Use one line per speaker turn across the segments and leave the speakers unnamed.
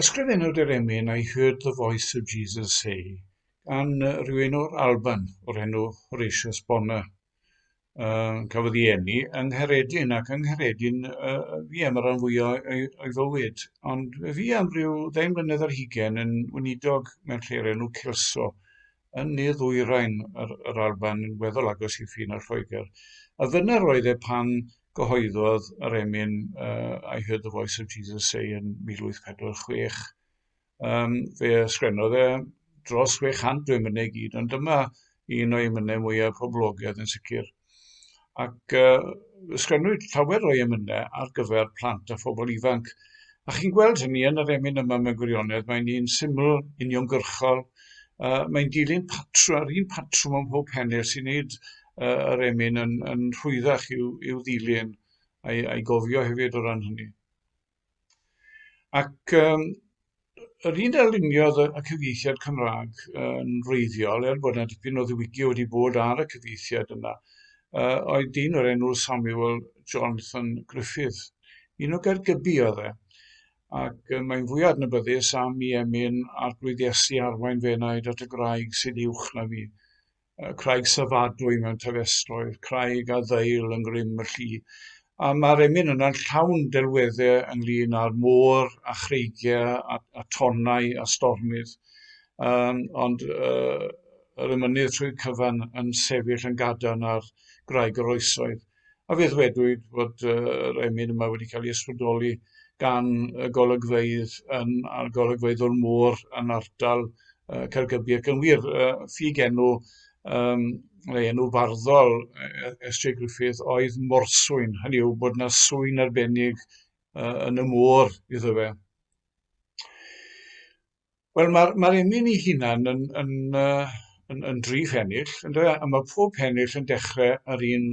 Ysgrifennwyd yr emyn I Heard the Voice of Jesus Say gan rywun o'r Alban o'r enw Horatius Bonar. Cafodd ei eni yng Nghaeredin, ac yng Nghaeredin fi am y rhan fwyaf o'i, o'i fywyd, ond fi am ryw ddeng mlynedd ar hugain yn weinidog mewn lle o'r enw Kelso, yn ne ddwyrain yr, yr Alban, yn weddol agos i ffin â Lloegr. A fyna roedd e pan gyhoeddodd yr emyn I Heard the Voice of Jesus Say yn 1846. Fe ysgrifennodd e dros 600 o emynau i gyd, ond dyma un o'i emynau mwyaf poblogaidd yn sicr. Ac ysgrifennwyd llawer o'i emynau ar gyfer plant a phobl ifanc. A chi'n gweld hynny yn yr emyn yma mewn gwirionedd, mae'n un syml, uniongyrchol, mae'n dilyn patrwm, yr un patrwm ym mhob pennill sy'n neud yr emyn yn, yn rhwyddach i'w, i'w ddilyn a'i, a'i gofio hefyd o ran hynny. Ac yr un a luniodd y cyfieithiad Cymraeg yn wreiddiol, er bod yna dipyn o ddiwygio wedi bod ar y cyfieithiad yna, oedd dyn o'r enw Samuel Jonathan Griffith. Un o Gaergybi oedd e, ac mae'n fwy adnabyddus am ei emyn Arglwydd Iesu arwain fy enaid at y graig sydd uwch na fi. Craig safadwy mewn tafestroedd, craig a ddeil yng ngrym y lli. A mae'r emyn yna'n llawn delweddau ynglyn â'r môr a chreigiau a, a tonnau a stormydd. Ond yr emynydd trwy'r cyfan yn sefyll yn gadarn ar graig yr oesoedd. A fe ddwedwyd fod yr emyn yma wedi cael ei ysbrydoli gan y golygfeydd yn, a'r golygfeydd o'r môr yn ardal Caergybi. Ac yn wir, ffug enw, neu enw farddol S.J. Griffith oedd Morswyn, hynny yw bod yna swyn arbennig yn y môr iddo fe. Wel, mae'r mae emyn ei hunan yn, yn, yn, yn dri phennill, yndyfe? A mae pob pennill yn dechrau ar un,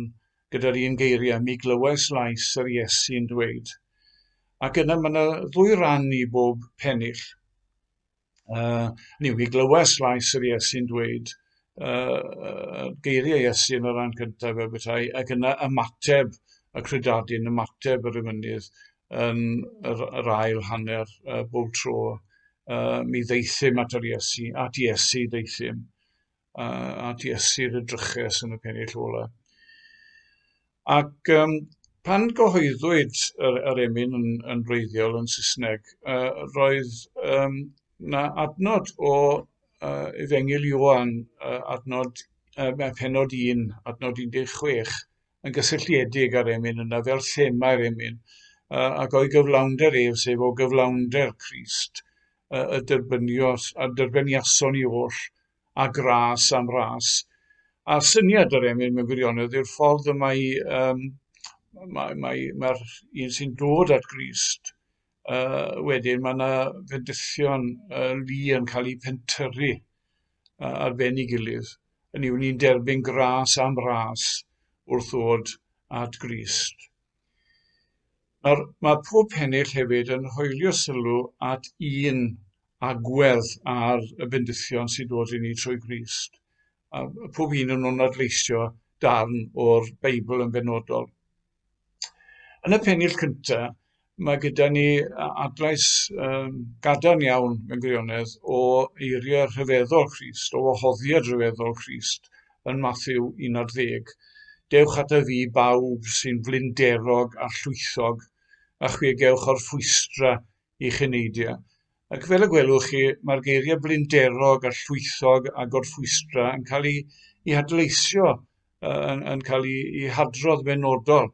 gyda'r un geiriau, mi glywais lais yr Iesu yn dweud. Ac yna mae yna ddwy ran i bob pennill. Ni, mi glywais lais yr Iesu'n dweud, geiriau Iesu yn y rhan cyntaf fel petai, ac yna ymateb y credadun, ymateb yr emynydd yn yr, yr ail hanner bob tro. Mi ddeithum at yr Iesu, at Iesu ddeithum, at Iesu'r edryches yn y pennill ola. Ac pan gyhoeddwyd yr, yr emyn yn, yn wreiddiol yn Saesneg, roedd na adnod o Efengyl Ioan, adnod, pennod 1, adnod 16, yn gysylltiedig â'r emyn yna fel thema'r emyn, ac o'i gyflawnder ef, sef o gyflawnder Crist, y derbynios, a derbyniason ni oll, a gras am ras. A syniad yr emyn mewn gwirionedd yw'r ffordd y mae, um, mae, mae, mae'r un sy'n dod at Grist, wedyn mae yna fendithion lu yn cael eu pentyrru ar ben ei gilydd. Hynny yw, ni'n derbyn gras am ras wrth ddod at Grist. Nawr, mae pob pennill hefyd yn hoelio sylw at un agwedd ar y bendithion sy'n dod i ni trwy Grist. A pob un yn nhw'n adleisio darn o'r Beibl yn benodol. Yn y pennill cyntaf, mae gyda ni adlais gadarn iawn mewn gwirionedd o eiriau rhyfeddol Crist, o wahoddiad rhyfeddol Crist yn Mathew 11. Dewch ata fi bawb sy'n flinderog a llwythog, a chwi a gewch orffwystra i'ch eneidiau. Ac fel y gwelwch chi, mae'r geiriau blinderog a llwythog a gorffwystra yn cael eu, eu hadleisio, yn, yn cael eu, eu hadrodd benodol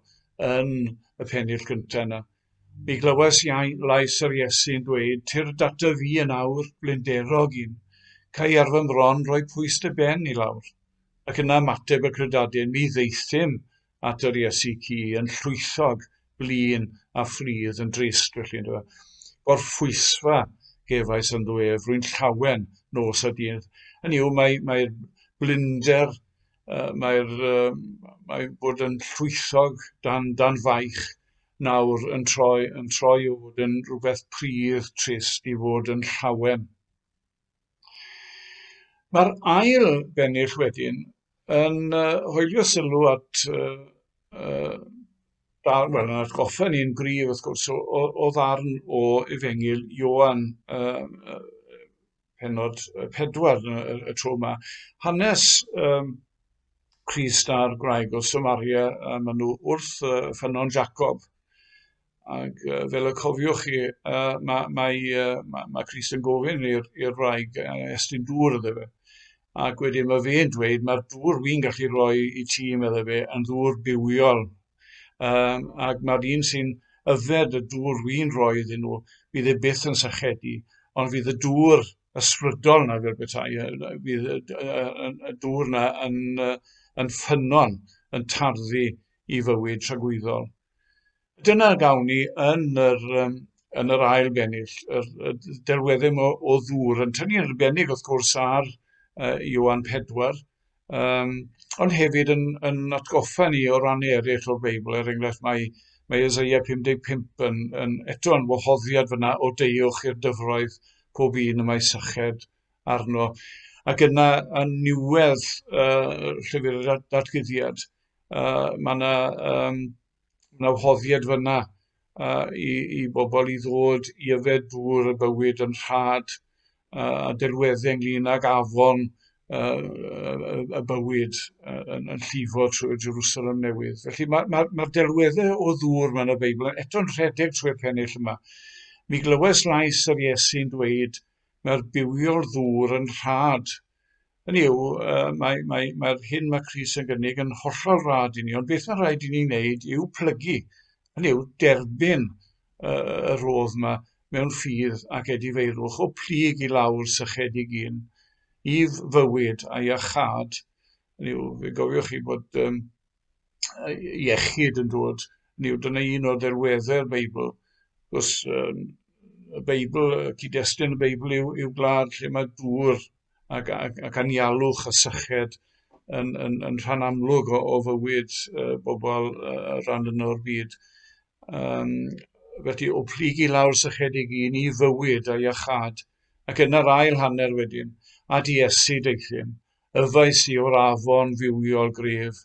yn y pennill gyntaf yna. Mi glywais i lais yr Iesu yn dweud, Tyrd ata fi yn awr, blinderog un. Ca i ar fy mron roi pwys dy ben i lawr. Ac yna ymateb y credadun, mi ddeithum at yr Iesu cu yn llwythog, blin a ffridd yn drist felly yndyfe. Gorffwysfa gefais ynddo ef, rwy'n llawen nos a dydd. Hynny yw, mae, mae'r blinder, mae'r, mae bod yn llwythog dan, dan faich nawr yn troi, yn troi o fod yn rhywbeth pridd, trist i fod yn llawen. Mae'r ail bennill wedyn yn hoelio sylw at Wel, yn atgoffa ni'n gryf, wrth gwrs, o ddarn o Efengyl Ioan, pennod 4 y tro yma. Hanes Crist a'r gwraig o Samaria, a maen nhw wrth ffynnon Jacob. Ac fel y cofiwch chi, mae Crist yn gofyn i'r wraig estyn dŵr iddo fe. Ac wedyn mae fe'n dweud, mae'r dŵr wi'n gallu rhoi i ti, meddai fe, yn ddŵr bywiol. Ac mae'r un sy'n yfed y dŵr wi'n rhoi iddyn nhw, fydd e byth yn sychedu, ond fydd y dŵr ysbrydol 'na fel petai, fydd y dŵr 'na yn ffynnon, yn tarddu i fywyd tragwyddol. Dyna gawn ni yn yr ail bennill, yr delweddau 'ma o ddŵr, yn tynnu'n arbennig wrth gwrs ar Ioan 4, ond hefyd yn atgoffa ni o rannau eraill o'r Beibl, er enghraifft mae Isaiah 55 yn eto yn wahoddiad fyna o deuwch i'r dyfroedd pob un y mae syched arno. Ac yna yn niwedd llyfr y datguddiad, mae yna 'na wahoddiad fyna i bobl i ddod i yfed dŵr y bywyd yn rhad, a delweddau ynglyn ag afon y bywyd yn llifo trwy Jerusalem newydd. Felly mae'r ma delweddau o ddŵr mewn y Beibl eto'n rhedeg trwy'r pennill yma. Mi glywes lais yr Iesu'n dweud, mae'r bywiol ddŵr yn rhad. Hynny yw, mae'r hyn mae Crist yn gynnig yn hollol rad i ni, ond beth mae'n rhaid i ni wneud yw plygu, hynny yw derbyn y rhodd yma mewn ffydd ac edifeirwch, o plyg i lawr sychedig un, i fywyd a iachâd. Hynny yw, fe gofiwch chi bod iechyd yn dod. Hynny yw, dyna un o ddelweddau'r Beibl. Wrth gwrs, y Beibl, y cyd-destun y Beibl yw gwlad lle mae dŵr ac anialwch a syched yn rhan amlwg o fywyd bobl rhan yno o'r byd. Felly, o plyg i lawr sychedig un i fywyd a iachâd. Ac yna'r ail hanner wedyn, a di Iesu deuthum, Yfais i o'r afon fywiol gref,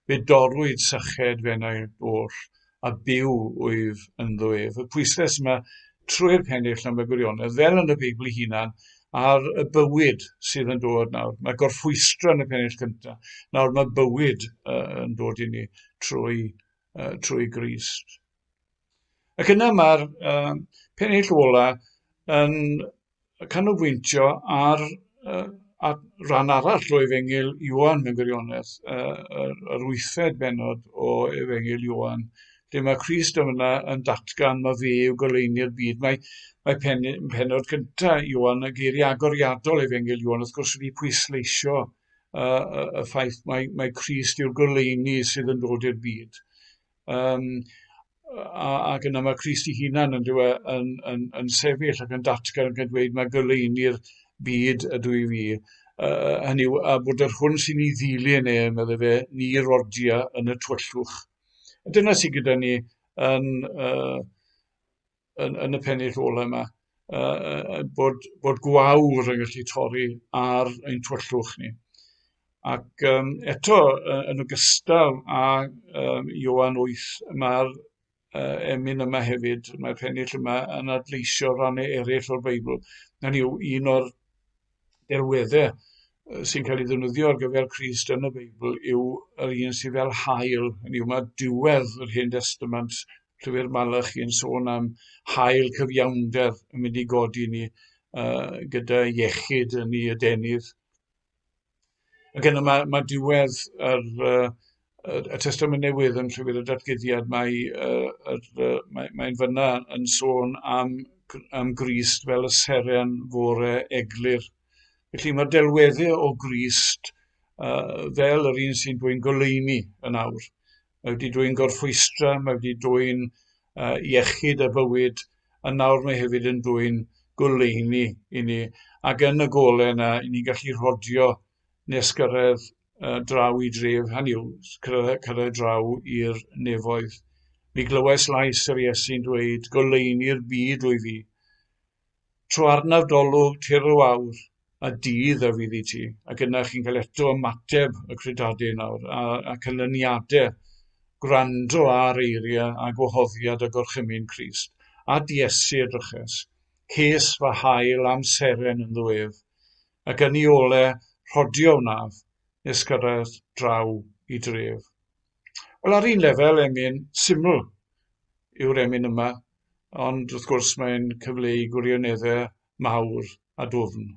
fe dorrwyd syched f'enau oll, a byw wyf ynddo ef. Y pwyslais yma trwy'r pennill am y gwirionedd, fel yn y Beibl ei hunan, ar y bywyd sydd yn dod nawr. Mae gorffwystra yn y pennill cyntaf. Nawr mae bywyd yn dod i ni trwy Grist. Ac yna mae'r pennill ola yn canolbwyntio ar ran arall o Efengyl Ioan mewn gwirionedd, yr wythfed bennod o Efengyl Ioan, lle mae Crist yn fyna yn datgan ma fe yw goleuni'r byd. Mae pennod cyntaf Ioan, y geiriau agoriadol Efengyl Ioan, wrth gwrs wedi pwysleisio y ffaith mai Crist yw'r goleuni sydd yn dod i'r byd. Ac yna mae Crist ei hunan yn, dyw e, yn sefyll ac yn datgan ac yn dweud mae goleuni'r byd ydw i fi. Hynny yw, a bod yr hwn sy'n ei ddilyn e, meddai fe, ni rodia yn y tywyllwch. A dyna sydd gyda ni yn y pennill ola yma, bod gwawr yn gallu torri ar ein tywyllwch ni. Ac eto, yn ogystal â Ioan 8, mae'r emyn yma hefyd, mae'r pennill yma yn adleisio rannau eraill o'r Beibl. Hynny yw, un o'r delweddau sy'n cael ei ddefnyddio ar gyfer Crist yn y Beibl yw yr un sydd fel haul. Hynny yw, mae diwedd yr Hen Destament, Llyfr Malachi, yn sôn am haul cyfiawnder yn mynd i godi ni gyda iechyd yn ei adenydd. Ac yna mae diwedd y Testament Newydd yn Llyfr y Datguddiad, mae'n fyna yn sôn am Grist fel y seren fore eglur. Felly mae delweddau o Grist fel yr un sy'n dwyn goleuni yn awr. Mae wedi dwyn gorffwystra, mae wedi dwyn iechyd a bywyd, a nawr mae hefyd yn dwyn goleuni i ni. Ac yn y golau yna, i ni'n gallu rhodio nes gyrraedd draw i dref, hynny yw, cyrraedd draw i'r nefoedd. Mi glywais lais yr Iesu'n dweud, goleuni'r byd wyf fi. Tro arnaf dolwg tir y wawr, a dydd a fydd i ti. Ac yna chi'n cael eto ymateb y credadau nawr, a canlyniadau. gwrando ar eiriau a gwahoddiad a gorchymyn Crist, a Iesu edryches, ces fy hael am seren ynddo ef, ac yn ei ole rhodio wnaf nes cyrraedd draw i dref. Wel, ar un lefel, emyn syml yw'r emyn yma, ond wrth gwrs mae'n cyfleu gwirioneddau mawr a dwfn.